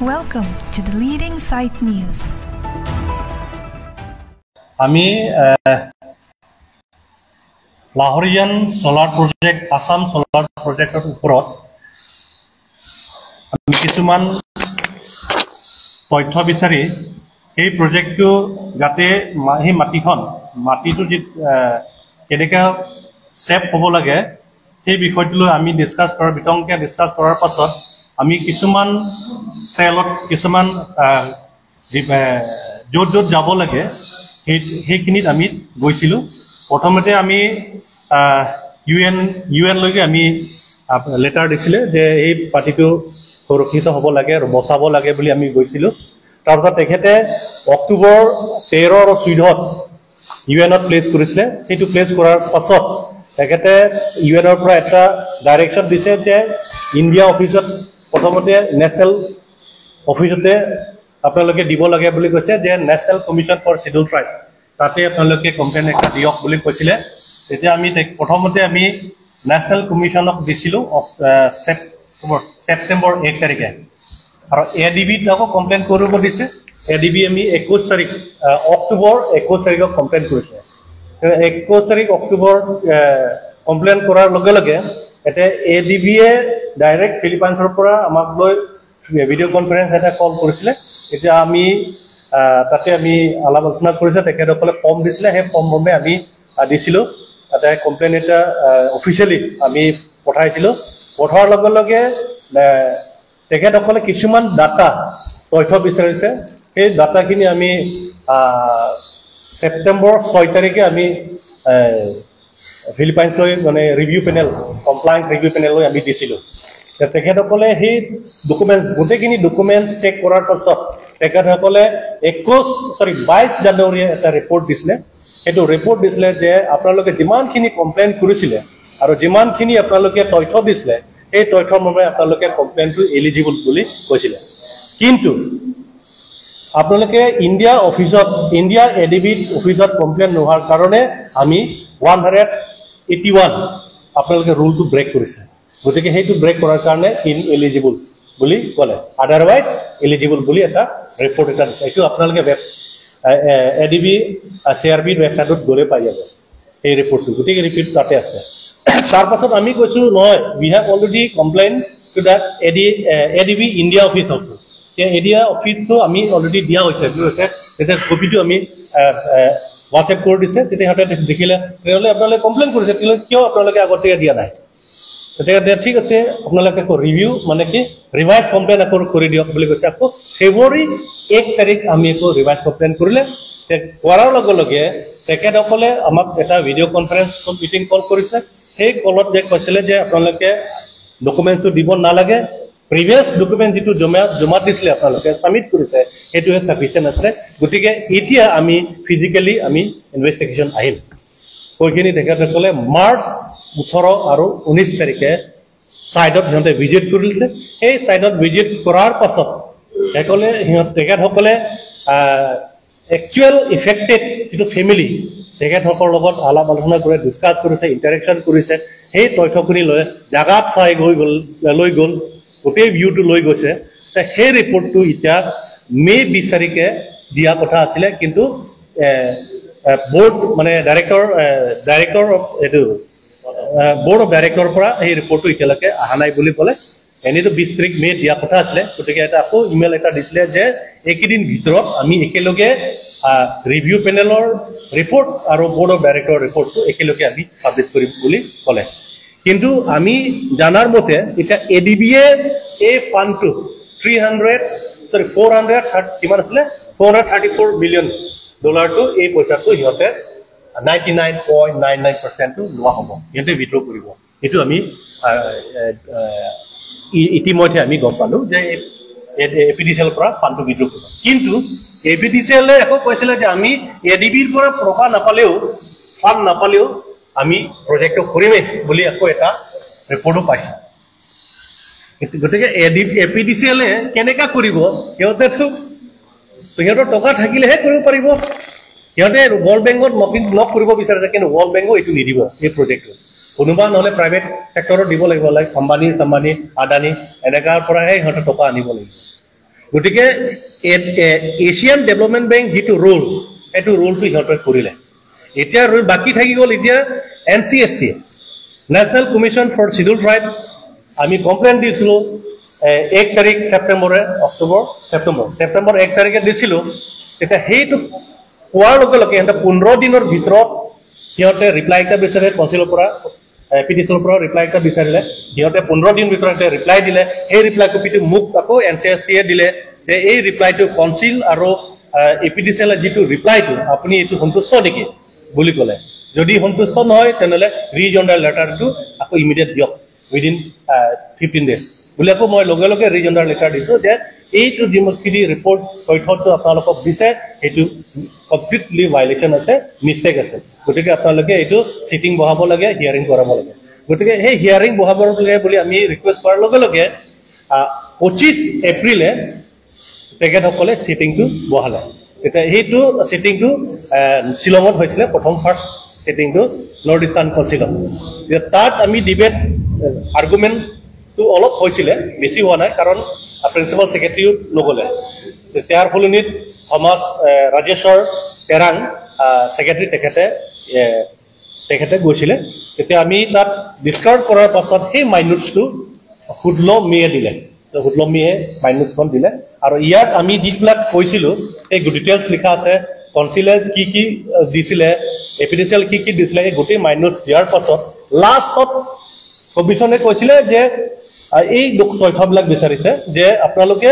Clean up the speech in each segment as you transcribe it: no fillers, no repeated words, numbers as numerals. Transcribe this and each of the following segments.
Welcome to the Leading Site News. আমি লাহৰিয়ান solar project, Assam solar প্ৰজেক্টৰ ওপৰত আমি কিছুমান তথ্য বিচাৰি সেই প্ৰজেক্টটো যাতে সেই মাটিটো যি কেনেকৈ ছেভ হ'ব লাগে, সেই বিষয়টো লৈ আমি ডিছকাছ কৰাৰ, বিতংকে ডিছকাছ কৰাৰ পাছত আমি কিছুমান চেলত কিছুমান য'ত য'ত যাব লাগে সেইখিনিত আমি গৈছিলোঁ। প্ৰথমতে আমি ইউ এনলৈকে আমি লেটাৰ দিছিলে যে এই মাটিটো সুৰক্ষিত হ'ব লাগে আৰু বচাব লাগে বুলি আমি গৈছিলোঁ। তাৰপিছত তেখেতে অক্টোবৰ 13 আৰু 14ত ইউ এনত প্লেচ কৰিছিলে। সেইটো প্লেচ কৰাৰ পাছত তেখেতে ইউ এনৰ পৰা এটা ডাইৰেকশ্যন দিছে যে ইণ্ডিয়া অফিচত, প্ৰথমতে নেশ্যনেল অফিচতে আপোনালোকে দিব লাগে বুলি কৈছে যে National Commission for Schedule Tribe, তাতে আপোনালোকে কমপ্লেইন এটা দিয়ক বুলি কৈছিলে। তেতিয়া আমি প্ৰথমতে আমি নেশ্যনেল কমিশ্যনক দিছিলোঁ ছেপ্টেম্বৰ 1 তাৰিখে আৰু এ ডি বিত আকৌ কমপ্লেইন কৰিব দিছে। এ ডি বি আমি 21 তাৰিখ, অক্টোবৰ 21 তাৰিখত কমপ্লেইন কৰিছে। 21 তাৰিখ অক্টোবৰ কমপ্লেইন কৰাৰ লগে লগে এতিয়া এ ডি বিয়ে ডাইৰেক্ট ফিলিপাইনছৰ পৰা আমাক লৈ ভিডিঅ' কনফাৰেঞ্চ এটা কল কৰিছিলে। এতিয়া আমি তাতে আমি আলাপ আলোচনা কৰিছে। তেখেতসকলে ফৰ্ম দিছিলে, সেই ফৰ্মমৰ্মে আমি দিছিলোঁ। তাতে কমপ্লেইন এটা অফিচিয়েলি আমি পঠাইছিলোঁ। পঠোৱাৰ লগে লগে তেখেতসকলে কিছুমান ডাটা, তথ্য বিচাৰিছে। সেই ডাটাখিনি আমি ছেপ্টেম্বৰ 6 তাৰিখে আমি ফিলিপাইনছলৈ, মানে ৰিভিউ পেনেল, কমপ্লায়েন্স ৰিভিউ পেনেললৈ আমি দিছিলোঁ। তেখেতসকলে সেই ডকুমেণ্টছ, গোটেইখিনি ডকুমেণ্টছ চেক কৰাৰ পাছত তেখেতসকলে 21, চৰি, 22 জানুৱাৰীয়ে এটা ৰিপৰ্ট দিছিলে। সেইটো ৰিপৰ্ট দিছিলে যে আপোনালোকে যিমানখিনি কমপ্লেইন কৰিছিলে আৰু যিমানখিনি আপোনালোকে তথ্য দিছিলে, সেই তথ্যৰ মৰ্মে আপোনালোকে কমপ্লেইনটো এলিজিবল বুলি কৈছিলে। কিন্তু আপোনালোকে ইণ্ডিয়া অফিচত, ইণ্ডিয়া এ ডি বিত অফিচত কমপ্লেইন নোহোৱাৰ কাৰণে আমি 181 আপোনালোকে ৰুলটো ব্ৰেক কৰিছে। গতিকে সেইটো ব্ৰেক কৰাৰ কাৰণে ইন এলিজিবল বুলি ক'লে, আদাৰৱাইজ এলিজিবল বুলি এটা ৰিপৰ্ট এটা দিছে। এইটো আপোনালোকে web A D B C R বিৰ ৱেবছাইটত গ'লে পাই যাব এই ৰিপৰ্টটো। গতিকে ৰিপৰ্ট তাতে আছে। তাৰপাছত আমি কৈছোঁ, নহয়, we have already complain to the ADB India office also. India অফিচটো আমি অলৰেডি দিয়া হৈছে বুলি কৈছে। তেতিয়া কপিটো আমি হোৱাটছএপ কৰি দিছে। তেতিয়া সিহঁতে দেখিলে, তেনেহ'লে আপোনালোকে কমপ্লেইন কৰিছে, তেনেহ'লে কিয় আপোনালোকে আগতীয়াকৈ দিয়া নাই? তেতিয়া ঠিক আছে, আপোনালোকে আকৌ ৰিভিউ, মানে কি, ৰিভাইজ কমপ্লেইন আকৌ কৰি দিয়ক বুলি কৈছে। আকৌ ফেব্ৰুৱাৰী 1 তাৰিখ আমি আকৌ ৰিভাইজ কমপ্লেইন কৰিলে। কৰাৰ লগে লগে তেখেতসকলে আমাক এটা ভিডিঅ' কনফাৰেঞ্চ মিটিং কল কৰিছে। সেই কলত যে কৈছিলে যে আপোনালোকে ডকুমেণ্টছটো দিব নালাগে, প্ৰিভিয়াছ ডকুমেণ্ট যিটো জমা দিছিলে, আপোনালোকে ছাবমিট কৰিছে, সেইটোহে চাফিচিয়েণ্ট আছে। গতিকে এতিয়া আমি ফিজিকেলি আমি ইনভেষ্টিগেশ্যন আহিম কৈখিনি তেখেতসকলে মাৰ্চ 18 আৰু 19 তাৰিখে ছাইডত সিহঁতে ভিজিট কৰিছে। সেই ছাইডত ভিজিট কৰাৰ পাছত সকলে সিহঁত তেখেতসকলে একচুৱেল ইফেক্টেড যিটো ফেমিলি, তেখেতসকলৰ লগত আলাপ আলোচনা কৰি ডিছকাছ কৰিছে, ইণ্টাৰেকশ্যন কৰিছে। সেই তথ্যখিনি লৈ জাগাত চাই গৈ গ'ল, লৈ গ'ল, গোটেই ভিউটো লৈ গৈছে। সেই ৰিপৰ্টটো এতিয়া মে' 20 তাৰিখে দিয়া কথা আছিলে, কিন্তু বৰ্ড, মানে ডাইৰেক্টৰ ডাইৰেক্টৰ অফ এইটো বৰ্ড অফ ডাইৰেক্টৰৰ পৰা সেই ৰিপৰ্টটো এতিয়ালৈকে অহা নাই বুলি ক'লে। এনেইতো 20 তাৰিখ মে' দিয়া কথা আছিলে। গতিকে এটা আকৌ ইমেইল এটা দিছিলে যে এইকেইদিন ভিতৰত আমি একেলগে ৰিভিউ পেনেলৰ ৰিপৰ্ট আৰু বৰ্ড অফ ডাইৰেক্টৰৰ ৰিপৰ্টটো একেলগে আমি পাব্লিছ কৰিম বুলি ক'লে। কিন্তু আমি জনাৰ মতে এতিয়া এ ডি বিয়ে এই ফাণ্ডটো 300, চৰি, 430, কিমান আছিলে, 434 মিলিয়ন ডলাৰটো, এই পইচাটো সিহঁতে 99.99 পাৰ্চেণ্টটো লোৱা হ'ব, সিহঁতে উইড্ৰ কৰিব। সেইটো আমি ইতিমধ্যে আমি গম পালোঁ যে এ পি ডি চি এলৰ পৰা ফাণ্ডটো উইড্ৰ কৰিব। কিন্তু এ পি ডি চি এলে আকৌ কৈছিলে যে আমি এ ডি বিৰ পৰা টকা নাপালেও, ফাণ্ড নাপালেও আমি প্ৰজেক্টটো কৰিমেই বুলি আকৌ এটা ৰিপৰ্টো পাইছোঁ। গতিকে এ পি ডি চি এলে কেনেকা কৰিব? সিহঁতেতো সিহঁতৰ টকা থাকিলেহে কৰিব পাৰিব। সিহঁতে ৱৰ্ল্ড বেংকত নক কৰিব বিচাৰিছে, কিন্তু ৱৰ্ল্ড বেংকো এইটো নিদিব এই প্ৰজেক্টটো। কোনোবা নহ'লে প্ৰাইভেট ছেক্টৰত দিব লাগিব, লাইক আম্বানী চাম্বানী, আদানী, এনেকাৰ পৰাহে সিহঁতে টকা আনিব লাগিব। গতিকে এছিয়ান ডেভেলপমেণ্ট বেংক যিটো ৰোল, সেইটো ৰোলটো সিহঁতে কৰিলে। এতিয়া বাকী থাকি গ'ল এতিয়া NCST, National Commission for Schedule Tribe. আমি কমপ্লেইন দিছিলোঁ 1 তাৰিখ ছেপ্টেম্বৰে, অক্টোবৰ ছেপ্টেম্বৰ ছেপ্টেম্বৰ 1 তাৰিখে দিছিলোঁ। তেতিয়া সেইটো পোৱাৰ লগে লগে সিহঁতে 15 দিনৰ ভিতৰত সিহঁতে ৰিপ্লাই এটা বিচাৰে, কাউন্সিলৰ পৰা, এ পি ডি চিৰ পৰা ৰিপ্লাই এটা বিচাৰিলে। সিহঁতে 15 দিন ভিতৰত ৰিপ্লাই দিলে। সেই ৰিপ্লাই কপিটো মোক আকৌ এন চি এছ টিয়ে দিলে যে এই ৰিপ্লাইটো কাউন্সিল আৰু A P D C L যিটো ৰিপ্লাইটো আপুনি এইটো সন্তুষ্ট নেকি বুলি ক'লে। যদি সন্তুষ্ট নহয়, তেনেহ'লে ৰিজণ্ডাৰ লেটাৰটো আকৌ ইমিডিয়েট দিয়ক উইদিন 15 ডেজ বুলি। আকৌ মই লগে লগে ৰিজণ্ডাৰ লেটাৰ দিছোঁ যে এইটো যিখিনি ৰিপৰ্ট তথ্যটো আপোনালোকক দিছে, সেইটো কমপ্লিটলি ভাইলেশ্যন আছে, মিষ্টেক আছে। গতিকে আপোনালোকে এইটো চিটিং বহাব লাগে, হিয়াৰিং কৰাব লাগে। গতিকে সেই হিয়াৰিং বহাব লাগে বুলি আমি ৰিকুৱেষ্ট কৰাৰ লগে লগে 25 এপ্ৰিলে তেখেতসকলে চিটিংটো বহালে। তেতিয়া সেইটো চিটিংটো শ্বিলঙত হৈছিলে, প্ৰথম ফাৰ্ষ্ট চিটিংটো নৰ্থ ইষ্টাৰ্ণ কাউন্সিলত। তেতিয়া তাত আমি ডিবেট আৰ্গুমেণ্টটো অলপ হৈছিলে, বেছি হোৱা নাই, কাৰণ প্ৰিন্সিপাল ছেক্ৰেটাৰীও নগ'লে। তেওঁৰ সলনিত সমাজ ৰাজেশ্বৰ তেৰাং ছেক্ৰেটাৰী তেখেতে গৈছিলে। তেতিয়া আমি তাত ডিছকাছ কৰাৰ পাছত সেই মাইনুটছটো 16 মে দিলে। 16 মে মাইনুটছখন দিলে আৰু ইয়াত আমি যিবিলাক কৈছিলোঁ, সেই ডিটেইলছ লিখা আছে। কনচিলে কি কি দিছিলে, A P D C L কি কি দিছিলে, এই গোটেই মাইনুটছ দিয়াৰ পাছত লাষ্টত কমিশ্যনে কৈছিলে যে এই তথ্যবিলাক বিচাৰিছে যে আপোনালোকে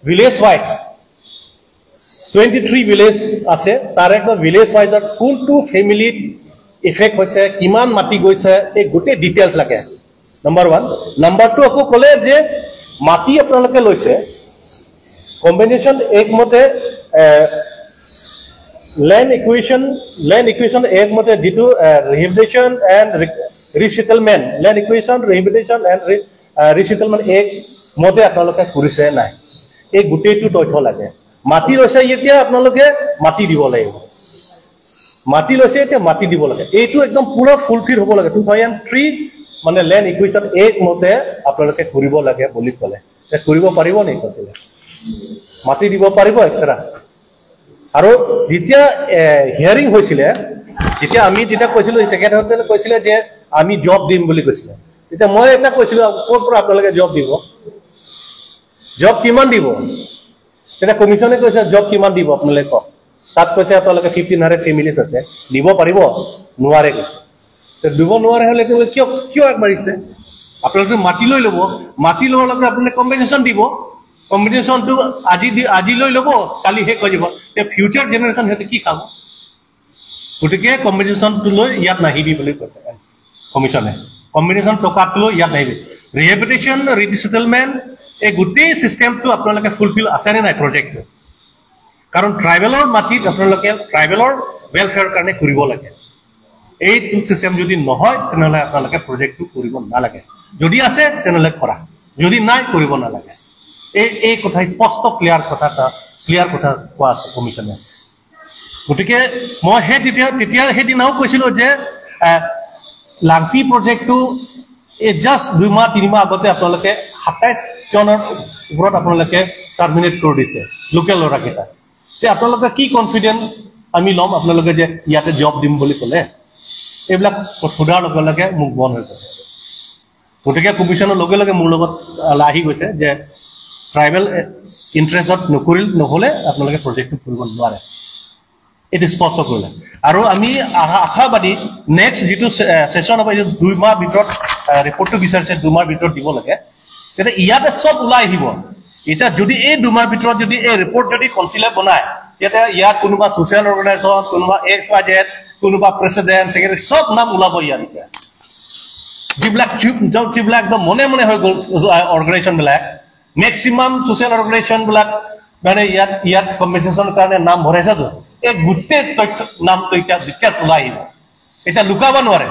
ভিলেজ ৱাইজ 23 ভিলেজ আছে, তাৰে ভিলেজ ৱাইজত কোনটো ফেমিলিত ইফেক্ট হৈছে, কিমান মাটি গৈছে, এই গোটেই ডিটেইলছ লাগে, নম্বৰ 1। নম্বৰ 2, আকৌ ক'লে যে মাটি আপোনালোকে লৈছে, কম্বিনেশ্যন এক মতে, লেণ্ড একুইজিশ্যন এক মতে যিটো Rehabilitation and Resettlement, Land Acquisition, Rehabilitation and Resettlement Act মতে আপোনালোকে কৰিছে নাই, এই গোটেইটো তথ্য লাগে। মাটি লৈছে এতিয়া, আপোনালোকে মাটি দিব লাগিব। মাটি লৈছে এতিয়া, মাটি দিব লাগে। এইটো একদম পুৰা ফুলফিল হ'ব লাগে। 2003 মানে লেণ্ড একুইজিশ্যন এক মতে আপোনালোকে কৰিব লাগে বুলি ক'লে। কৰিব পাৰিব নেকি কৈছিলে? মাটি দিব পাৰিব এক্সট্ৰা? আৰু যেতিয়া হিয়াৰিং হৈছিলে, তেতিয়া আমি যেতিয়া কৈছিলো, তেখেতসকলে কৈছিলে যে আমি জব দিম বুলি কৈছিলে। তেতিয়া মই এটা কৈছিলো, ক'ৰ পৰা আপোনালোকে জব দিব, জব কিমান দিব? তেতিয়া কমিশ্যনে কৈছে, জব কিমান দিব আপোনালোকে কওক। তাত কৈছে আপোনালোকে 1500 ফেমিলিজ আছে, দিব পাৰিব নোৱাৰে কৈছে। দিব নোৱাৰে হ'লে কিয় কিয় আগবাঢ়িছে আপোনালোকে? মাটি লৈ ল'ব, মাটি লোৱাৰ লগে আপোনালোকে কম্পেনচেশ্যন দিব। কম্পেনচেশ্যনটো আজি লৈ ল'ব, কালি শেষ হৈ যাব। তেতিয়া ফিউচাৰ জেনেৰেশ্যন সিহঁতে কি খাব? গতিকে কম্পেনচেশ্যনটো লৈ ইয়াত নাহিবি বুলি কৈছে কমিশ্যনে। কম্পেনচেশ্যন টকাটো লৈ ইয়াত নাহিবি। ৰিহেবিলিটেশ্যন ৰিছেটেলমেণ্ট এই গোটেই চিষ্টেমটো আপোনালোকে ফুলফিল আছেনে নাই প্ৰজেক্টটো? কাৰণ ট্ৰাইবেলৰ মাটিত আপোনালোকে ট্ৰাইবেলৰ ৱেলফেয়াৰৰ কাৰণে কৰিব লাগে। এইটো চিষ্টেম যদি নহয়, তেনেহ'লে আপোনালোকে প্ৰজেক্টটো কৰিব নালাগে। যদি আছে তেনেহ'লে কৰা, যদি নাই কৰিব নালাগে। এই কথা স্পষ্ট ক্লিয়াৰ কথা এটা, ক্লিয়াৰ কথা কোৱা আছে কমিশ্যনে। গতিকে মই সেই তেতিয়া তেতিয়া সেইদিনাও কৈছিলোঁ যে লাংফি প্ৰজেক্টটো এই জাষ্ট 2 মাহ 3 মাহ আগতে আপোনালোকে 27 জনৰ ওপৰত আপোনালোকে টাৰ্মিনেট কৰি দিছে লোকেল ল'ৰাকেইটা। তে আপোনালোকে কি কনফিডেণ্ট আমি ল'ম আপোনালোকে যে ইয়াতে জব দিম বুলি ক'লে? এইবিলাক সোধাৰ লগে লগে মোক বন্ধ হৈ গৈছে। গতিকে কমিশ্যনৰ লগে লগে মোৰ লগত আহি গৈছে যে ট্ৰাইবেল ইণ্টাৰেষ্টত নকৰিল নহ'লে আপোনালোকে প্ৰজেক্টটো কৰিব নোৱাৰে। এইটো স্পষ্ট কৰিলে আৰু আমি আশাবাদী নেক্সট যিটো ছেশ্যন হ'ব, এইটো 2 মাহ ভিতৰত ৰিপৰ্টটো বিচাৰিছে, 2 মাহৰ ভিতৰত দিব লাগে। তেতিয়া ইয়াতে চব ওলাই আহিব। এতিয়া যদি এই 2 মাহৰ ভিতৰত যদি এই ৰিপৰ্ট যদি কনচিলে বনায়, তেতিয়া ইয়াত কোনোবা ছ'চিয়েল অৰ্গেনাইজেশ্যন, কোনোবা এক্স ৱাই জেড, কোনোবা প্ৰেচিডেণ্ট, ছেক্ৰেটাৰী, চব নাম ওলাব ইয়াত। এতিয়া যিবিলাক একদম মনে মনে হৈ গ'ল অৰ্গেনাইজেশ্যনবিলাক, মেক্সিমাম ছ'চিয়েল অৰ্গেনাইজেশ্যনবিলাক মানে ইয়াত কম্পেনচেশ্যনৰ কাৰণে নাম ভৰাইছেতো, এই গোটেই তথ্য নামটো এতিয়া ডিটেইলছ ওলাই আহিব। এতিয়া লুকাব নোৱাৰে।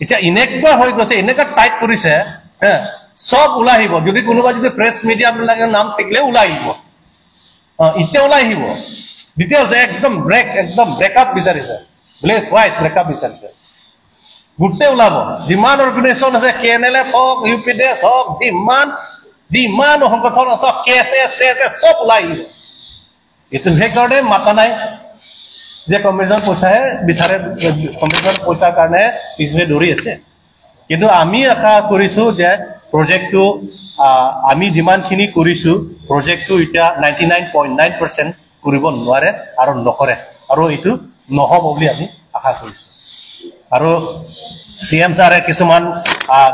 এতিয়া এনেকুৱা হৈ গৈছে, এনেকুৱা টাইট কৰিছে হে, চব ওলাই আহিব। যদি কোনোবা যদি প্ৰেছ মিডিয়া বিলাকৰ নাম থাকিলে ওলাই আহিব। এতিয়া ওলাই আহিব ডিটেইলছ। একদম ব্ৰেকআপ বিচাৰিছে, ভিলেজ ৱাইজ ব্ৰেকআপ বিচাৰিছে। গোটেই ওলাব, যিমান অৰ্গেনাইজেশ্যন আছে, কে এন এল এফ হওক, ইউ পি ডি এছ হওক, যিমান যিমান সংগঠন আছে কেছ এছ চব ওলাই আহিব। এইটো সেইকাৰণে মাতা নাই যে কম্পেনচেশ্যন পইচাহে বিচাৰে, কম্পেনচেশ্যন পইচাৰ কাৰণে পিছুৱে দৌৰি আছে। কিন্তু আমি আশা কৰিছোঁ যে প্ৰজেক্টটো আমি যিমানখিনি কৰিছোঁ, প্ৰজেক্টটো এতিয়া 99.9% কৰিব নোৱাৰে আৰু নকৰে, আৰু এইটো নহ'ব বুলি আমি আশা কৰিছোঁ। আৰু চি এম ছাৰে কিছুমান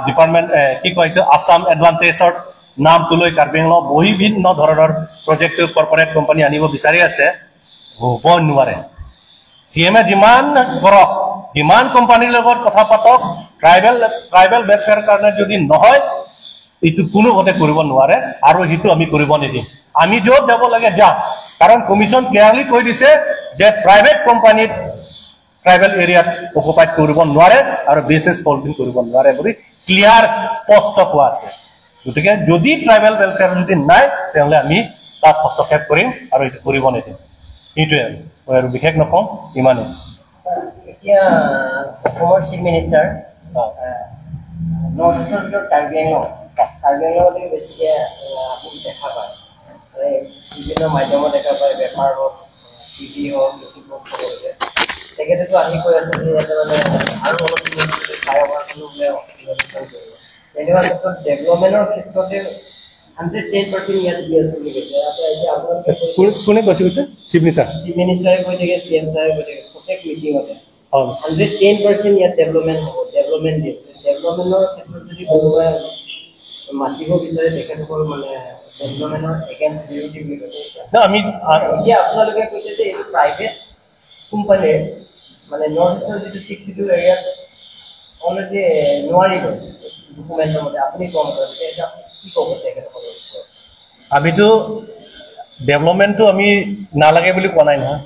ডিপাৰ্টমেণ্ট কি কয় এইটো আছাম এডভান্টেজৰ নামটো লৈ কাৰ্বি আংলং বিভিন্ন ধৰণৰ প্ৰজেক্ট কৰ্পৰেট কোম্পানী আনিব বিচাৰি আছে, হ'ব নোৱাৰে। চি এমে যিমান কৰক, যিমান কোম্পানীৰ লগত কথা পাতক, ট্ৰাইবেল ট্ৰাইবেল ৱেলফেয়াৰ কাৰণে যদি নহয়, এইটো কোনো মতে কৰিব নোৱাৰে আৰু সেইটো আমি কৰিব নিদিম। আমি য'ত যাব লাগে যাম, কাৰণ কমিশ্যন ক্লিয়াৰলি কৈ দিছে যে প্ৰাইভেট কোম্পানীত ট্ৰাইবেল এৰিয়াত অকুপাইড কৰিব নোৱাৰে আৰু বিজনেছ হোল্ডিং কৰিব নোৱাৰে বুলি ক্লিয়াৰ স্পষ্ট কোৱা আছে। গতিকে যদি ট্ৰাইবেল ৱেলফেয়াৰ যদি নাই, তেনেহ'লে আমি তাত হস্তক্ষেপ কৰিম আৰু এইটো কৰিব নিদিম। সেইটোৱে আৰু মই আৰু বিশেষ নকওঁ, ইমানেই। এতিয়া অসমৰ চিফ মিনিষ্টাৰ নৰ্থ ইষ্টৰ ভিতৰত কাৰ্বি আংলং, কাৰ্বি আংলঙত বেছিকৈ আপুনি দেখা পায়, মানে বিভিন্ন মাধ্যমত দেখা পায়, বেপাৰ হওক, টিভি হওক, ইউটিউব হওক, সকলোতে। তেখেতেতো আহি কৈ আছে যে ইয়াতে মানে আৰু অলপ ফ্লাইঅভাৰখনো বোলে কৰিব। তেনেকুৱা ক্ষেত্ৰত ডেভেলপমেণ্টৰ ক্ষেত্ৰতে 110% ইয়াত দি আছে বুলি কৈছে। এতিয়া আপোনালোকে কোনে কৈছে? কৈছে চিফ মিনিষ্টাৰ, চিফ মিনিষ্টাৰে কৈ থাকে, চি এম ছাৰে কৈ থাকে প্ৰত্যেক মিটিঙতে 110% ইয়াত ডেভেলপমেণ্ট হ'ব, ডেভেলপমেণ্ট দিম। ডেভেলপমেণ্টৰ ক্ষেত্ৰত যদি কোনোবাই মাতিব বিচাৰে, তেখেতসকল মানে ডেভেলপমেণ্টৰ এগেইনষ্ট বিৰোধী বুলি কৈছে। আমি এতিয়া আপোনালোকে কৈছে যে এইটো প্ৰাইভেট কোম্পানীৰ মানে নৰ্থ ইষ্টৰ যিটো 62 এৰিয়াত অলৰেডি নোৱাৰিব ডকুমেণ্টৰ মতে, আপুনি কম কৰে, এতিয়া আপুনি কি ক'ব তেখেতসকলৰ ওপৰত? আমিতো ডেভেলপমেণ্টটো আমি নালাগে বুলি কোৱা নাই নহয়।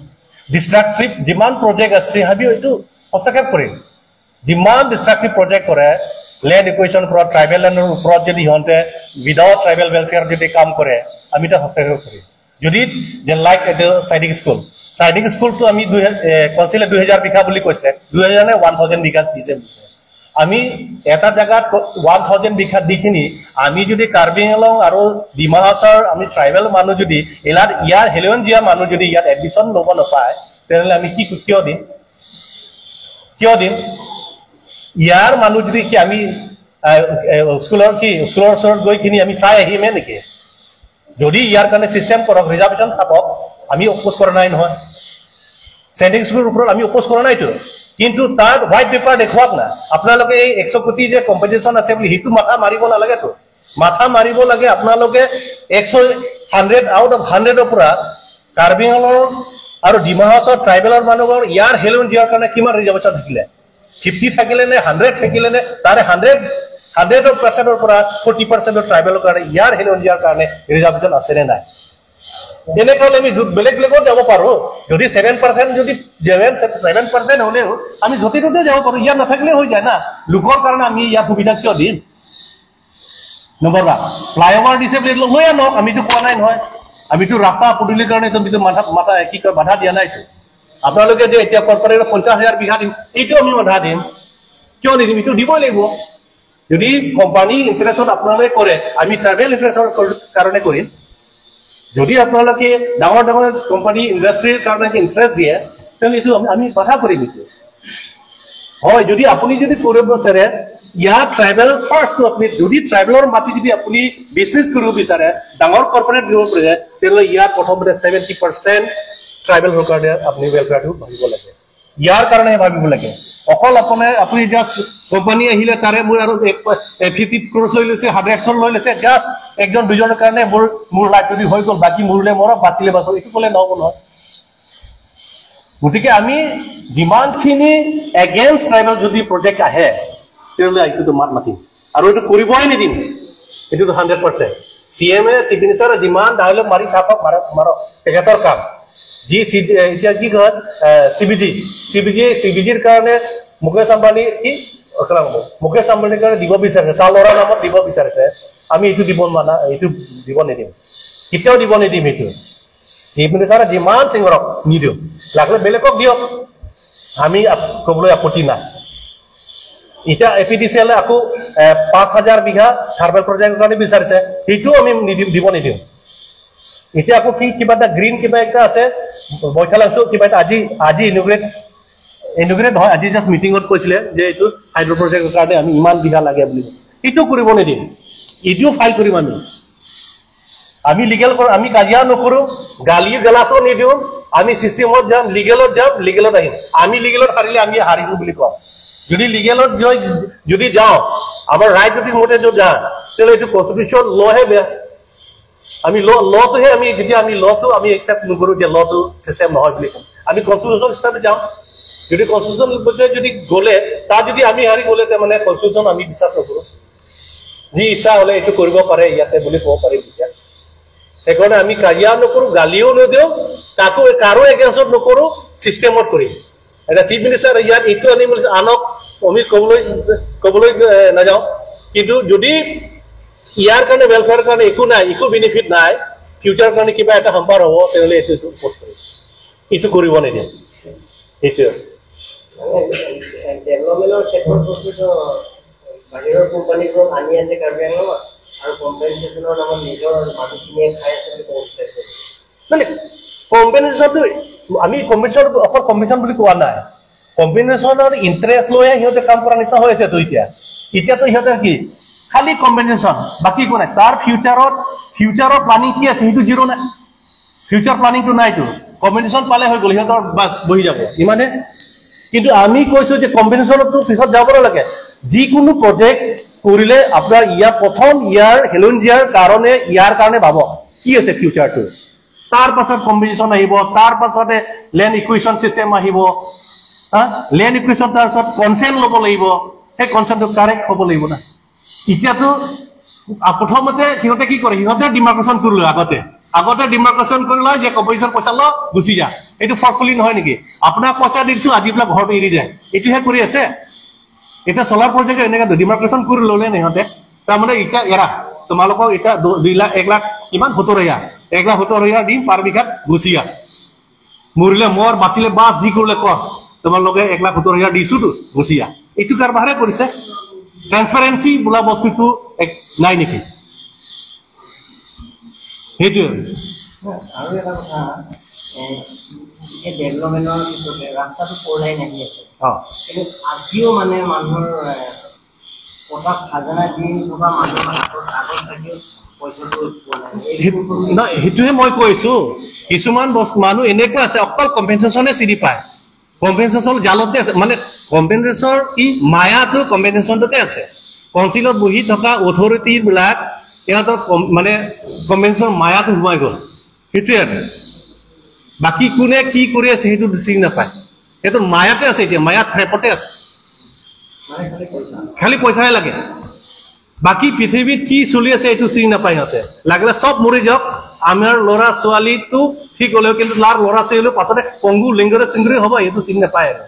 ডিষ্ট্ৰাক্টিভ যিমান প্ৰজেক্ট আছে আমি এইটো হস্তক্ষেপ কৰিম। যিমান ডিষ্ট্ৰাক্টিভ প্ৰজেক্ট কৰে, লেণ্ড একুইজিশ্যনৰ ওপৰত, ট্ৰাইবেল লেণ্ডৰ ওপৰত যদি সিহঁতে উইদাউট ট্ৰাইবেল ৱেলফেয়াৰ যদি কাম কৰে, আমি তাত হস্তক্ষেপ কৰিম। যদি যে লাইক এইটো সৈনিক স্কুল, সৈনিক স্কুলটো আমি কাউন্সিলে 2000 বিঘা বুলি কৈছে, 2000 নে 1000 বিঘা দিছে বুলি। আমি এটা জেগাত 1000 বিঘা দিখিনি আমি যদি কাৰ্বি আংলং আৰু ডিমা হাছাওৰ আমি ট্ৰাইবেল মানুহ যদি ইয়াত ইয়াৰ হেলেঞ্জিয়া মানুহ যদি ইয়াত এডমিশ্যন ল'ব নাপায়, তেনেহ'লে আমি কি কিয় দিম, কিয় দিম? ইয়াৰ মানুহ যদি কি আমি স্কুলৰ কি স্কুলৰ ওচৰত গৈ কিনি আমি চাই আহিমে নেকি? যদি ইয়াৰ কাৰণে চিষ্টেম কৰক, ৰিজাৰ্ভেশ্যন থাকক, আমি অপ'জ কৰা নাই নহয়। সৈনিক স্কুলৰ ওপৰত আমি অপ'জ কৰা নাইতো, কিন্তু তাত হোৱাইট পেপাৰ দেখুৱাওক না। আপোনালোকে এই 100 কোটি যে কম্পেনচেশ্যন আছে বুলি সেইটো মাথা মাৰিব নালাগেতো। মাথা মাৰিব লাগে আপোনালোকে 100 আউট অফ 100ৰ পৰা কাৰ্বি আংলঙৰ আৰু ডিমা হাছাওৰ ট্ৰাইবেলৰ মানুহৰ ইয়াৰ হেলঞ্জিয়াৰ কাৰণে কিমান ৰিজাৰ্ভেশ্যন থাকিলে, 50 থাকিলে নে 100 থাকিলে নে, তাৰে 100% পৰা 40% ট্ৰাইবেলৰ কাৰণে ইয়াৰ হেলঞ্জিয়াৰ কাৰণে ৰিজাৰ্ভেশ্যন আছে নে নাই? তেনেকৈ হ'লে আমি বেলেগ বেলেগত যাব পাৰো। যদি 7% যদি 7% হ'লেও আমি য'তে ত'তে যাব পাৰো, ইয়াত নাথাকিলে হৈ যায় না। লোকৰ কাৰণে আমি ইয়াত সুবিধা কিয় দিম? নম্বৰ 1, ফ্লাইঅভাৰ দিছে বুলি লৈ আনক, আমিতো কোৱা নাই নহয়। আমিতো ৰাস্তা পদূলিৰ কাৰণে মাথা মাথা কি কয় বাধা দিয়া নাইতো। আপোনালোকে যে এতিয়া কৰ্পৰেটৰ 50,000 বিঘা দিম, এইটো আমি বাধা দিম কিয় নিদিম? এইটো দিবই লাগিব। যদি কোম্পানী ইণ্টাৰেষ্টত আপোনালোকে কৰে, আমি ট্ৰাইবেল ইণ্টাৰেষ্টৰ কাৰণে কৰিম। যদি আপোনালোকে ডাঙৰ ডাঙৰ কোম্পানী ইণ্ডাষ্ট্ৰীৰ কাৰণে ইণ্টাৰেষ্ট দিয়ে, তেনেহ'লে এইটো আমি বাধা কৰিম। এইটো হয়, যদি আপুনি যদি কৰিব বিচাৰে ইয়াত ট্ৰাইবেল ফাৰ্ষ্ট, আপুনি যদি ট্ৰাইবেলৰ মাটি যদি আপুনি বিজনেছ কৰিব বিচাৰে, ডাঙৰ কৰ্পৰেট দিব বিচাৰে, তেনেহ'লে ইয়াত প্ৰথমতে 70% ট্ৰাইবেলৰ কাৰণে আপুনি ৱেলফেয়াৰটো ভাবিব লাগে। ইয়াৰ কাৰণেহে ভাবিব লাগে। অকল আপোনাৰ আপুনি জাষ্ট কোম্পানী আহিলে তাৰে মোৰ আৰু 50 ক্ৰ'ৰ লৈ লৈছে, 100 ক্ৰ'ৰ লৈ লৈছে, জাষ্ট একজন দুজনৰ কাৰণে মোৰ মোৰ লাইফটো হৈ গ'ল, বাকী মোৰলে মৰক, বাচিলে বাচক, এইটো ক'লে নহ'ব নহয়। গতিকে আমি যিমানখিনি এগেইনষ্ট ট্ৰাইবেল যদি প্ৰজেক্ট আহে, তেনেহ'লে এইটোতো মাত মাতিম আৰু এইটো কৰিবই নিদিম। এইটোতো 100%। চি এম এ চিফ মিনিষ্টাৰে যিমান ডায়লগ মাৰি থাকক, মাৰক মাৰক, তেখেতৰ কাম। যি চি এতিয়া কি কয় C B G, C B G C B zero কাৰণে মুকেশ আম্বানী কি মুকেশ আম্বানীৰ কাৰণে দিব বিচাৰিছে, তাৰ ল'ৰাৰ নামত দিব বিচাৰিছে। আমি এইটো দিব মানা, এইটো দিব নিদিম, কেতিয়াও দিব নিদিম। এইটো চিফ মিনিষ্টাৰে যিমান চিঙৰক নিদিওঁ, লাগিলে বেলেগক দিয়ক, আমি ক'বলৈ আপত্তি নাই। এতিয়া এ পি ডি চি এলে আকৌ 5000 বিঘা থাৰ্মেল প্ৰজেক্টৰ কাৰণে বিচাৰিছে, সেইটোও আমি দিব নিদিওঁ। এতিয়া আকৌ কি কিবা এটা গ্ৰীণ কিবা এটা আছে বৈঠালাংছো কিবা এটা আজি আজি ইনোগ্ৰেট ইনোগ্ৰেট নহয়, আজি জাষ্ট মিটিঙত কৈছিলে যে এইটো হাইড্ৰ প্ৰজেক্টৰ কাৰণে আমি ইমান বিঘা লাগে বুলি, এইটো কৰিব নিদিম, এইটোও ফাইল কৰিম আমি। আমি লিগেল, আমি কাজিয়া নকৰোঁ, গালি গালাচো নিদিওঁ, আমি চিষ্টেমত যাম, লিগেলত যাম, লিগেলত আহিম। আমি লিগেলত হাৰিলে আমি হাৰিছো বুলি কওঁ। যদি লিগেলত যদি যাওঁ, আমাৰ ৰাইট যদি মতে যদি যাওঁ, তেতিয়াহ'লে এইটো কনষ্টিটিউশ্যন লহে বেয়া। আমি লটোহে আমি যেতিয়া আমি লটো আমি একচেপ্ট নকৰোঁ যে লটো চিষ্টেম নহয় বুলি ক'ম, আমি কনষ্টিটিউশ্যন হিচাপে যাওঁ। যদি কনষ্টিটিউশ্যন যদি গ'লে তাত যদি আমি হাৰি গ'লে মানে কনষ্টিটিউশ্যন আমি বিশ্বাস নকৰোঁ, যি ইচ্ছা হ'লে এইটো কৰিব পাৰে ইয়াতে বুলি ক'ব পাৰিম তেতিয়া। সেইকাৰণে আমি কাজিয়া নকৰোঁ, গালিও নিদিওঁ, কাকো কাৰো এগেইনষ্টত নকৰোঁ, চিষ্টেমত কৰিম। এতিয়া চিফ মিনিষ্টাৰ ইয়াত এইটো আনিম আনক আমি ক'বলৈ ক'বলৈ নাযাওঁ, কিন্তু যদি ইয়াৰ কাৰণে ৱেলফেয়াৰ কাৰণে একো নাই, একো বেনিফিট নাই, ফিউচাৰ কাৰণে কিবা এটা সম্পাৰ হ'ব, তেনেহ'লে এইটো এইটো পষ্ট কৰিম, এইটো কৰিব নিদিওঁ। সেইটোৱে ডেভেলপমেণ্টৰ ক্ষেত্ৰত বস্তুটো বাহিৰৰ কোম্পানীবোৰক আনি আছে কাৰ্বি আংলঙত, আৰু কম্পেনচেশ্যনৰ নামত নিজৰ মানুহখিনিয়ে খাই আছে বুলি ক'ব বিচাৰিছে। মানে কম্পেনচেশ্যনটো আমি কম্পেনচেশ্যন অকল কম্পেনচেশ্যন বুলি কোৱা নাই, কম্পেনচেশ্যনৰ ইণ্টাৰেষ্ট লৈহে সিহঁতে কাম কৰা নিচিনা হৈ আছেতো এতিয়া। এতিয়াতো সিহঁতে কি খালি কম্পেনচেশ্যন, বাকী একো নাই। তাৰ ফিউচাৰৰ প্লানিং কি আছে সেইটো জিৰ' নাই, ফিউচাৰ প্লানিংটো নাইতো। কম্পেনচেশ্যন পালে হৈ গ'ল, সিহঁতৰ বাছ বহি যাব ইমানে। কিন্তু আমি কৈছো যে কম্পেনচেশ্যনতো পিছত যাব নালাগে। যিকোনো প্ৰজেক্ট কৰিলে আপোনাৰ ইয়াৰ প্ৰথম ইয়াৰ হেলঞ্জিয়াৰ কাৰণে ইয়াৰ কাৰণে ভাবক কি আছে ফিউচাৰটো, তাৰ পাছত কম্পেনচেশ্যন আহিব, তাৰ পাছতে লেণ্ড ইকুৱেশ্যন চিষ্টেম আহিব, হা লেণ্ড ইকুৱেশ্যন তাৰপিছত কনচেণ্ট ল'ব লাগিব, সেই কনচেণ্টটো কাৰেক্ট হ'ব লাগিব না। এতিয়াতো প্ৰথমতে সিহঁতে কি কৰে, সিহঁতে ডিমাৰ্কেশ্যন কৰি লয় আগতে, আগতে ডিমাৰ্কেশ্যন কৰি লয় যে কম্পেনচেশ্যন পইচা ল গুচি যা। এইটো ফৰ্চফুলি নহয় নেকি? আপোনাক পইচা দিছো আজি বোলে ঘৰটো এৰি যায়, এইটোহে কৰি আছে। এতিয়া চলাৰ প্ৰজেক্ট এনেকৈ ডিমাৰ্কেশ্যন কৰি ল'লে সিহঁতে, তাৰমানে এতিয়া এৰা তোমালোকক এতিয়া 2 লাখ 1 লাখ কিমান 70,000, 1,70,000 দিম পাৰ বিঘাত, গুচি যা, মৰিলে মৰ বাচিলে বাছ, যি কৰিলে কৰ, তোমালোকে 1,70,000 দিছোতো গুচি যা। এইটো কাৰবাৰহে কৰিছে। ট্ৰেন্সপাৰেঞ্চি বোলা বস্তুটো নাই নেকি? সেইটোৱে। আৰু এটা কথা, এই ডেভেলপমেণ্টৰ ক্ষেত্ৰতে ৰাস্তাটো ফ'ৰ লাইন আহি আছে, কিন্তু আজিও মানে মানুহৰ পটাত খাজানা দি থকা মানুহৰ হাতত আগত থাকিও পইচাটো পোৱা নাই। নহয়, সেইটোহে মই কৈছো। কিছুমান মানুহ এনেকুৱা আছে অকল কম্পেনচেশ্যনে চিনি পায়, কম্পেনচেশ্যন জালতে আছে, মানে কম্পেনচেশ্যনৰ কি মায়াটো কম্পেনচেশ্যনটোতে আছে। কাউন্সিলত বহি থকা অথৰিটিবিলাক সিহঁতৰ মানে কম্পেনচেশ্যন মায়াটো সোমাই গ'ল, সেইটোৱে আৰু। বাকী কোনে কি কৰি আছে সেইটো চিনি নাপায়, সেইটো মায়াতে আছে, এতিয়া মায়াত ট্ৰেপতে আছে, খালি পইচাহে লাগে। বাকী পৃথিৱীত কি চলি আছে এইটো চিনি নাপায় সিহঁতে। লাগিলে চব মৰি যাওক, আমাৰ ল'ৰা ছোৱালীটো ঠিক হ'লেও কিন্তু তাৰ ল'ৰা ছোৱালী পাছতে পংগু লিংগৰে চিংগুৰি হ'ব, সেইটো চিনি নাপায় আৰু।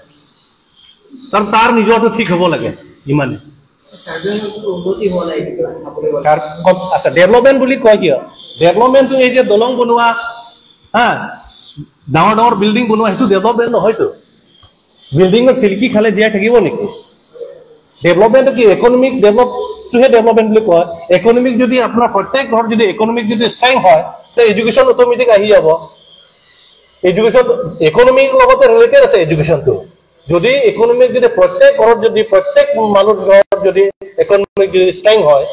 কাৰণ তাৰ নিজৰটো ঠিক হ'ব লাগে, ইমানে। আচ্ছা, ডেভেলপমেণ্ট বুলি কয় কিয়? ডেভেলপমেণ্টটো এই যে দলং বনোৱা, হা ডাঙৰ ডাঙৰ বিল্ডিং বনোৱা, সেইটো ডেভেলপমেণ্ট নহয়তো। বিল্ডিঙত চিল্কি খালে জীয়াই থাকিব নেকি? ডেভেলপমেণ্টটো কি ইকনমিক ডেভেলপটোহে ডেভেলপমেণ্ট বুলি কয়। ইকনমিক যদি আপোনাৰ প্ৰত্যেক ঘৰত যদি ইকনমিক যদি ষ্ট্ৰং হয়, তে এডুকেশ্যন অট'মেটিক আহি যাব। এডুকেশ্যন ইকনমিক লগতে ৰিলেটেড আছে এডুকেশ্যনটো। যদি ইকনমিক যদি প্ৰত্যেক ঘৰত যদি প্ৰত্যেক মানুহৰ ঘৰত যদি ইকনমিক যদি ষ্ট্ৰং হয়,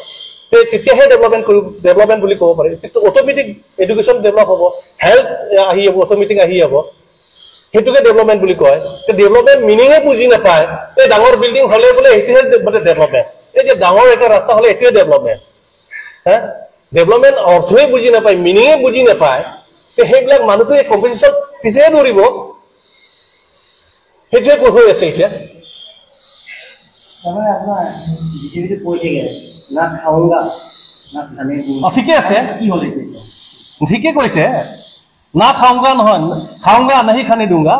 তেতিয়াহে ডেভেলপমেণ্ট কৰিব, ডেভেলপমেণ্ট বুলি ক'ব পাৰি। অট'মেটিক এডুকেশ্যন ডেভেলপ হ'ব, হেল্থ আহি যাব, অট'মেটিক আহি যাব, সেইটোকে ডেভেলপমেণ্ট বুলি কয়। ডেভেলপমেণ্ট মিনিঙে বুজি নাপায়। এই ডাঙৰ বিল্ডিং হ'লে বোলে সেইটোহে মানে ডেভেলপমেণ্ট, এই যে ডাঙৰ এটা ৰাস্তা হ'লে এইটোৱে ডেভেলপমেণ্ট, হা ডেভেলপমেণ্ট অৰ্থই বুজি নাপায়, মিনিঙে বুজি নাপায়। সেইবিলাক মানুহটো এই কম্পিটিশ্যন পিছেহে দৌৰিব, সেইটোৱে হৈ আছে এতিয়া। ঠিকে আছে, ঠিকে কৈছে, না খাওঁগা নহয়, খাওঁগা নাহি খানে দুংগা,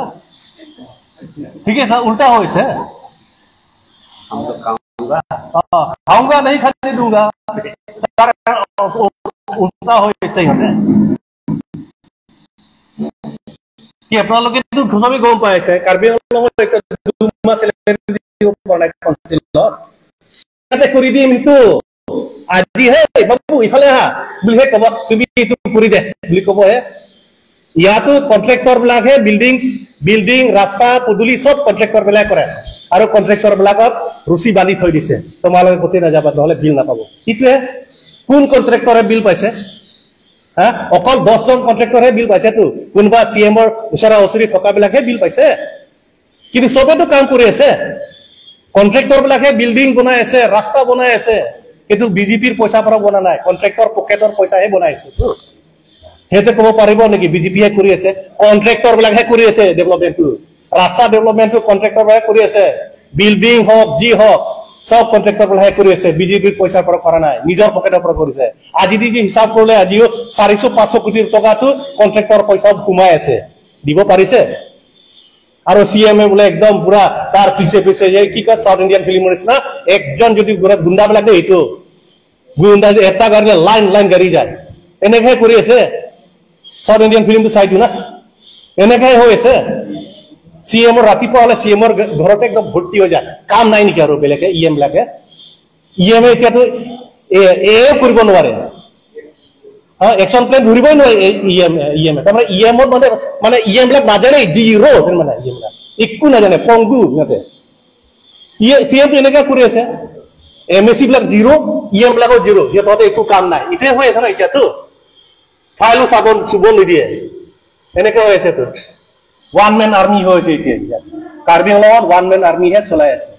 ঠিকে আছে, উল্টা হৈছে। খাওঁগা নাহি খানে দুংগা, তাৰ উল্টা হৈছে সিহঁতে। কি আপোনালোকেতো চবেই গম পাইছে, কাৰ্বি আংলঙত এতিয়া 2 মাহ দিব পৰা নাই কাউন্সিলত। ইয়াতে কৰি দিম সেইটো আজিহে, বাবু ইফালে আহা বুলিহে ক'ব, তুমি এইটো কৰি দে বুলি ক'বহে। ইয়াতো কণ্ট্ৰেক্টৰ বিলাকহে বিল্ডিং ৰাস্তা পদূলি চব কণ্ট্ৰেক্টৰ বিলাক কৰে, আৰু কণ্ট্ৰেক্টৰ বিলাকক ৰুচি বান্ধি থৈ দিছে, তোমালোকে ক'তে নাযাবা নহ'লে বিল নাপাব। সেইটোৱে কোন কণ্ট্ৰেক্টৰে বিল পাইছে? হা, অকল 10জন কণ্ট্ৰেক্টৰহে বিল পাইছেতো, কোনোবা চি এমৰ ওচৰা ওচৰি থকাবিলাকহে বিল পাইছে, কিন্তু চবেতো কাম কৰি আছে। কণ্ট্ৰেক্টৰ বিলাকে বিল্ডিং বনাই আছে, ৰাস্তা বনাই আছে, কিন্তু বিজেপিৰ পইচাৰ পৰা বনা নাই, কণ্ট্ৰেক্টৰ পকেটৰ পইচাহে বনাই আছে। সিহঁতে ক'ব পাৰিব নেকি বিজেপিয়ে কৰি আছে? কণ্ট্ৰেক্টৰ বিলাকহে কৰি আছে ডেভেলপমেণ্টটো, ৰাস্তা ডেভেলপমেণ্টটো কণ্ট্ৰেক্টৰ বিলাকে কৰি আছে, বিল্ডিং হওক যি হওক চব কণ্ট্ৰেক্টৰ বিলাকে কৰি আছে, বিজেপিৰ পইচাৰ পৰা কৰা নাই, নিজৰ পকেটৰ পৰা কৰিছে। আজি দি হিচাপ কৰিলে আজিও 400-500 কোটি টকাটো কণ্ট্ৰেক্টৰ পইচা সোমাই আছে, দিব পাৰিছে? আৰু চি এম এ বোলে একদম পুৰা তাৰ পিছে পিছে কি কয় চাউথ ইণ্ডিয়ান ফিল্মৰ নিচিনা একজন যদি গুণ্ডাবিলাকে এইটো গুণ্ডা এটা গাড়ী লাইন লাইন গাড়ী যায়, এনেকে কৰি আছে। চাউথ ইণ্ডিয়ান ফিল্মটো চাইতো না, এনেকে হৈ আছে। চি এমৰ ৰাতিপুৱা হ'লে চি এমৰ ঘৰতে একদম ভৰ্তি হৈ যায়, কাম নাই নেকি আৰু বেলেগে? ই এম বিলাকে ই এম এ এতিয়াতো এ কৰিব নোৱাৰে, একশ্যন প্লেন ধৰিবই নোৱাৰে ই এম এ। তাৰমানে ই এমত মানে মানে ই এম বিলাক নাজানে, জিৰ' মানে ই এম বিলাক একো নাজানে, পংগু সিহঁতে। চি এমটো এনেকা কৰি আছে, এম এ চি বিলাক জিৰ', ই এম বিলাকো জিৰ', সিহঁতে একো কাম নাই। এতিয়া হৈ আছে ন, এতিয়াতো ফাইলো চাব চুব নিদিয়ে, এনেকে হৈ আছে। তো ওৱান মেন আৰ্মি হৈ আছে এতিয়া কাৰ্বি আংলঙত, ওৱান মেন আৰ্মিহে চলাই আছে,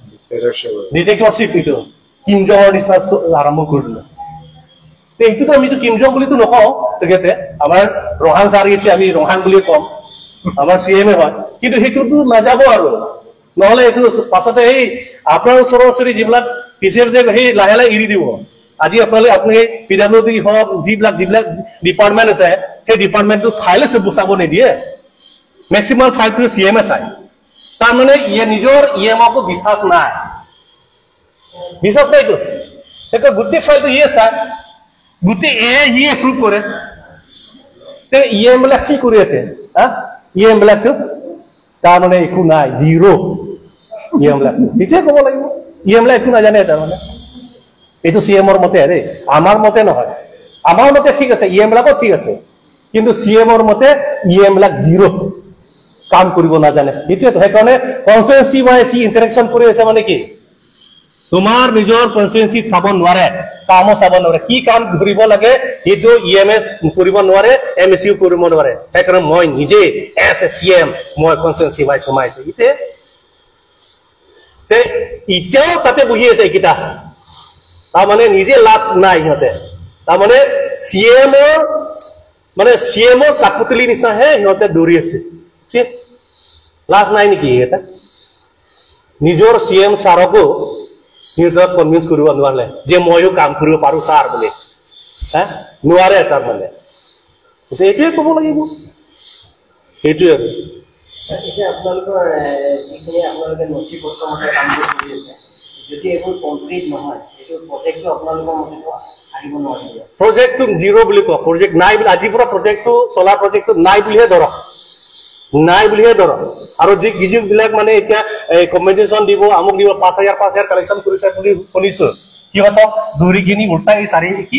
ডিটেক্টৰশ্বিপ এইটো কিমজঙৰ নিচিনা আৰম্ভ কৰি দিলে। এইটোতো আমিতো কিমজং বুলিতো নকওঁ, তেখেতে আমাৰ ৰহান ছাৰ এতিয়া আমি ৰহান বুলিয়ে ক'ম, আমাৰ চি এম এ হয়, কিন্তু সেইটোতো নাযাব আৰু, নহ'লে এইটো পাছতে এই আপোনাৰ ওচৰৰ ওচৰি যিবিলাক পিছে পিছে সেই লাহে লাহে এৰি দিব। আজি আপোনালোকে আপুনি পি ডাব্লিউ ডি হওক যিবিলাক যিবিলাক ডিপাৰ্টমেণ্ট আছে, সেই ডিপাৰ্টমেণ্টটো ফাইলে চাব নিদিয়ে, মেক্সিমাম ফাইলটো চি এম এ চাই। তাৰমানে ইয়ে নিজৰ ই এমকো বিশ্বাস নাই, বিশ্বাস নাইতো, সেইটো গোটেই ফাইলটো ইয়ে চায়, গোটেই এ ই এপ্ৰুভ কৰে। তে ই এম বিলাক কি কৰি আছে? হা, ই এম বিলাকতো তাৰমানে একো নাই, জিৰ' ই এম বিলাক। সেইটোৱে ক'ব লাগিব, ই এম বিলাক একো নাজানে তাৰমানে। এইটো চি এমৰ মতে দেই, আমাৰ মতে নহয়। আমাৰ মতে ঠিক আছে, ই এম বিলাকো ঠিক আছে, কিন্তু চি এমৰ মতে ই এম বিলাক জিৰ', কাম কৰিব নাজানে। সেইটোৱেতো সেইকাৰণে কনষ্টিটুৱেঞ্চি ৱাইজ সি ইণ্টাৰেকশ্যন কৰি আছে। মানে কি, তোমাৰ নিজৰ কনষ্টিটুৱেঞ্চিত চাব নোৱাৰে, কামো চাব নোৱাৰে, কি কাম ধৰিব লাগে সেইটো ই এম এ কৰিব নোৱাৰে, এম এ চিও কৰিব নোৱাৰে। সেইকাৰণে মই নিজে এছ এ চি এম মই কনষ্টিটুৱেঞ্চি ৱাইজ সোমাইছো। এতিয়া এতিয়াও তাতে বহি আছে এইকেইটা, তাৰমানে নিজে লাভ নাই সিহঁতে, তাৰমানে চি এমৰ মানে চি এমৰ কাঠপুতলি নিচিনাহে সিহঁতে দৌৰি আছে। লাজ নাই নেকি এটা? নিজৰ চি এম ছাৰকো সিহঁতক কনভিন্স কৰিব নোৱাৰিলে যে ময়ো কাম কৰিব পাৰো ছাৰ বুলি, হা নোৱাৰে তাৰমানে। এইটোৱে ক'ব লাগিব, সেইটোৱে আৰু। এতিয়া আপোনালোকৰ যিখিনি আপোনালোকে নথি পত্ৰ মতে কামবোৰ কৰি আছে, যদি এইবোৰ কমপ্লিট নহয়, এইটো প্ৰজেক্টটো আপোনালোকৰ মতেতো আহিব নোৱাৰিব। প্ৰজেক্টটো জিৰ' বুলি কওক, প্ৰজেক্ট নাই বুলি, আজিৰ পৰা প্ৰজেক্টটো চলাৰ প্ৰজেক্টটো নাই বুলিহে ধৰক, নাই বুলিহে ধৰক। আৰু যি যিবিলাক মানে এতিয়া এই কম্পেনচেশ্যন দিব, আমুক দিব, 5000 5000 কালেকশ্যন কৰিছে বুলি শুনিছো, সিহঁতক ধৰি কিনি উল্টাই চাৰি কি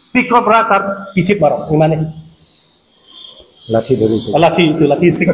ষ্টিকৰ পৰা তাৰ পিঠিত মাৰক, ইমানেই। লাঠি ধৰিছে, লাঠি লাঠি ষ্টিক।